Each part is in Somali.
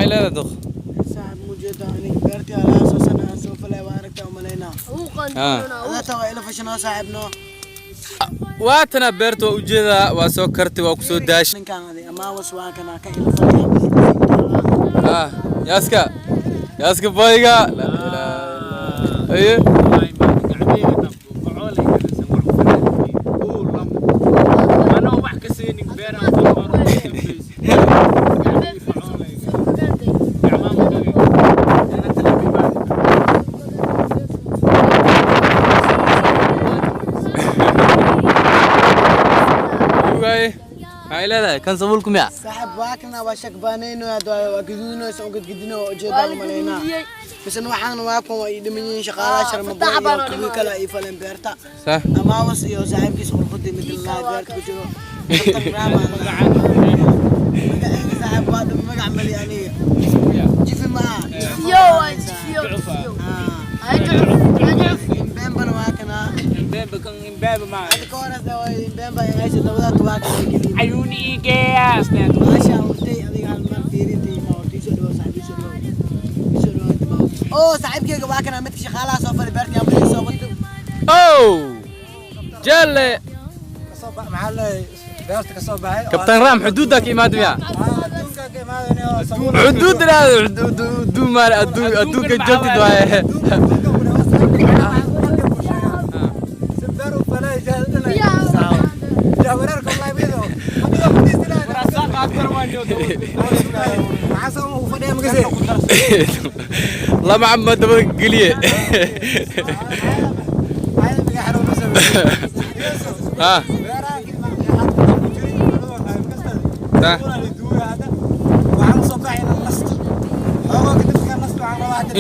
Maxay leedahay, duq? Saaxib, mujeeda aniga beertii alaa soo sana soo falay, waa aragtaa umalaynaa. Adata waa ila fashanoo, saaxibno. Waatana beerta, waa ujeedaa, waa soo kartay, waa kusoo daashay. Ninkaan adi amaawas waa kana ka ila falaya. Ah, yaaska, yaaska boyga, la ilaaha aye. Wallahi maanta gacmahayga tan bocoolay kalasan wax u fanaantiin kow lamo anoo wax ka seenin beeraan falmaro ugu dambeysay gacmahayga bocoolay gacmaha magaga janata la bimaadi. Waaye, maxay leedahay kan sabuulku miya? Saaxib, waa kana, waa shakbaanayno, waa gaduudinaysa oo gadgadino oo ujeedaa umalaynaa. Misena waxaan waa kuwan waa ii dhiman yihiin shaqaalaha sharmaboy iyo kuwii kale ay faleen beerta. Sax. Amaawas iyo saaxiibkiis qurxudii mid laa beerta ku jiro. Magacayga, saaxiib, waa dhumi, magac mali aniga. Jifi ma aha. Imbembana waa kana. Imbembe kan imbembe ma Hadda ka hor hada waa imbemba inaysa dabada waa kana geliye. Ayuuni igeeyaas. Maasha hortay adiga hal mar fiirintii ma hortay. Soo dhawo, saaxiib, soo dhawo, soo dhawo. Oo saaxiibkayga waa kana, midka shaqaalaha soo falay beerta yaa soo wato. Oh, jalle. Maxaa leeyahay, beerta kasoo baxay. Kabtan Ram, xuduudda ka imaad miya? Adduunka ka imaadayna oo sabuul. Xuduudda adduun maal adduun adduunka joogtid waaye. Beer u falay jahwareerka wallahi bido adiga fadhiistina maxaa soo u fadhiya magase. Lama camba dabada geliye. Ha ta.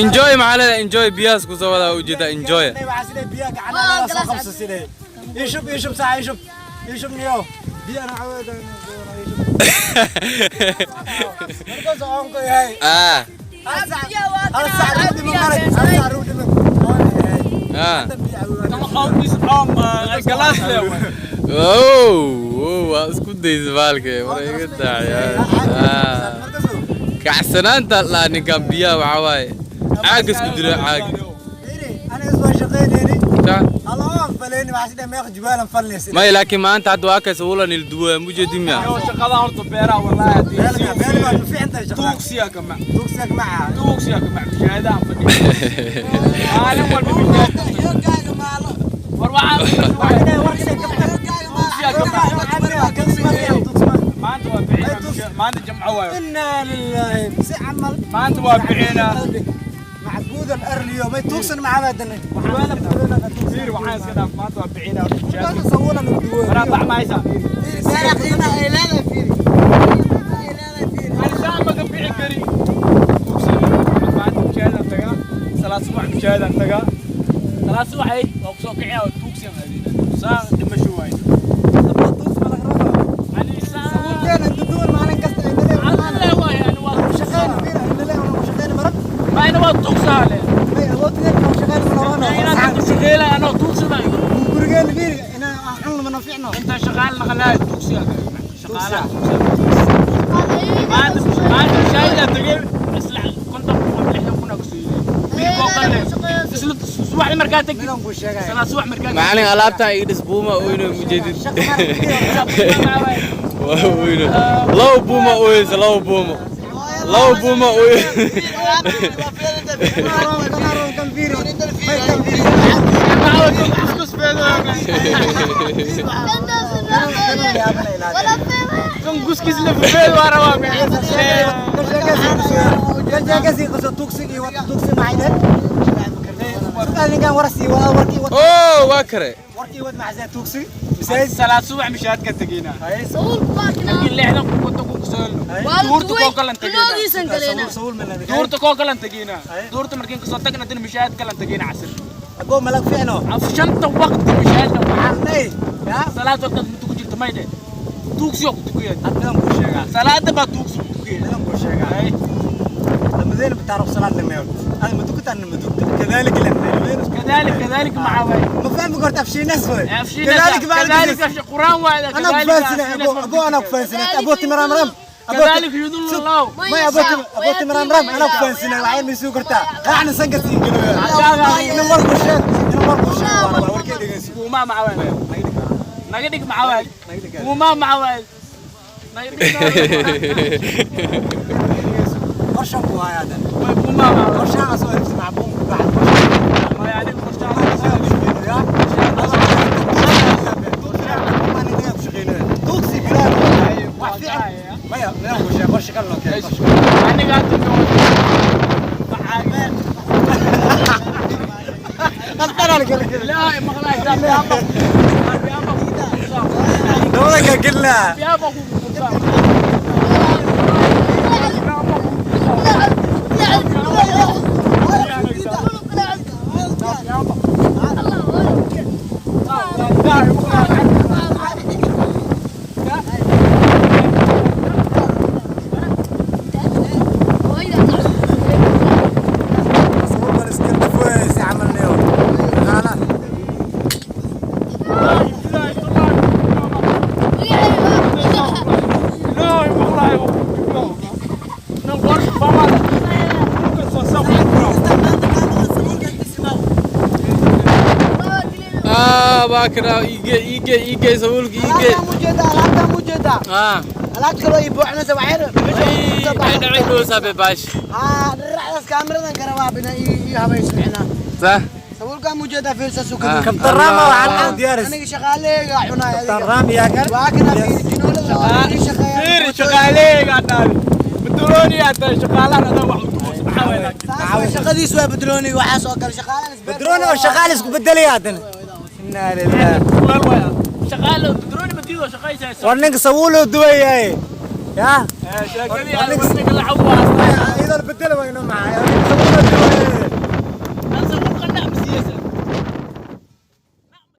Enjoy, maxaa leedahay? Enjoy, biyahaas kusoo wadaa ujeedaa, enjoy. يشب يشب ساعة يشب يشب نيو بيا أنا عاود يشب مركز عمق هاي. Ah. هل ساعة رودي من مرق هل ساعة رودي من Ah. Galaas le. Oh, oh, waa isku daysa baalka war iga daaya. Kacsanaanta laa ninkan biyaha waxaa waaye caag isku dilo caag. أنا أسوأ شقيني. Ta. الله فليني مع سيدي ميخ جبال فلني. May, laakiin maanta hadda waa kay sabuulan ilduwa mujeedin miya? Shaqada horta beeraha wallahi. بيل في عندها شغلات. Tuugsiya kama توكسك معها. Tuugsiya kama mushaahadahan fadhiya maalin walba mushaahad. Xoogaaga maalo. War waxaan maanta waa bixinaa, maanta jamco waayo. إنا لله سي عمل. Maanta waa bixinaa. معبود الأرليو ما توكسن مع بدنا. Fiir, waxaan iska dhaaf, maanta waa bixinaa mushaahadka. صورنا من الدول. Waraa bax mahaysaa? Beera qiimaha ay leedahay, fiiri. Qiimaha ay leedahay, fiiri. Alisaan ma ka bixi kari. Tuugsiga maanta mushaahadaan tagaa, salaad subax mushaahadaan tagaa, salaad subax ay waa kusoo kicina oo tuugsiyan aadina saan dhimasho waayo. Alisaan. كان الدول معنا كست عندنا. Alle waay ani waa شغال فينا عندنا شغال مرة. Ma ina waa tuugsaa le. ما وقت شغال من ورانا. Inaan ku shaqeynaya anoo tuugsaday. gurigeen fiiri inaan xun mana fiicno. Inta shaqaal naqlaa tuugsiga shaqaalaha tuugsiga maanta maanta mushaahada tagay isla 50,000 60,000 aa kusoo yidhi biilkoo kale isla subaxdii markaa tagtid. Midaan kuu sheegaya. Salaad subax markaa. Macalin, alaabtan ii dhis, buuma oyno mujeedid. Waa oyno laba buuma oyeysa, laba buuma, laba buuma oy. Kan fiiri may kan fiiri. Kan guskiis la fufeed waa rabaa. Kan sheekasi qaso tuugsi iyo wad tuugsi macayneed ninkan warsi waa warkii wad. Oh, waa kare. Warkii wad macasee tuugsi. Salaad subax mishaadka teginaa laakiin 60,000 50,000 kusoo helno, duurta koo kalan teginaa, duurta koo kalan teginaa, duurta markiin kasoo tagna dina mishaad kalan tegina casir. Abo malag fiicno. Af shanta waqti mishaadka. Nay ya. Salaad waqti mid ku jirta maydhe tuugsiyo ku tukiya. Had midaan kuu sheegaa. Salaada baa tuugsi ku tukiya. Midaan kuu sheegaa. Lamadeen bitaaruf salaad lameeyo هذا مدوك أنا مدوك كذلك لما كذلك كذلك مع واي. ما فاهم قلت أفشينس وي. كذلك كذلك كذلك قرآن واحد. أنا بفانسنا أبو أبو أنا بفانسنا أبو تمرام رام. كذلك يضل الله. ما أبوتي مرام رام أنا كفانسنا العين مسوي كرتا قاعد نسنقص يقولوا إنه مركو شيء إنه مركو شيء وركي دقيس وما معوال نقدك معوال وما معوال قرشان كو هاي هذا وما معوال قرشان أسوي نفسي مع بوم بعد ما يعني قرشان أنا قاعد لا ما دورك قلنا باكر يجي يجي سوولك يجي alaabta mujeeda alaab kaloo ii buuxnaysa waxay dhacay baash haa dhiracdaas kaamiradan karawaabina ii habayso micnaa صح sabuulkaa mujeeda fiirsa sukada كابتن راما وعن ديارس aniga shaqaaleega cunaay كابتن رامي يا كر waa kana fiiri jinoolada oo ii shaqeeya فيري شغالين قاعد بدروني انت شغالان انا واحد taas shaqadiisu waa bedrooni waxaas oo kale shaqaalaan بدروني وشغال اسكو بدلي يا دن إنا لله شغال بدروني مديو شغال ورنك سوولو دبي يا شغالي انا ورنك العواص إذا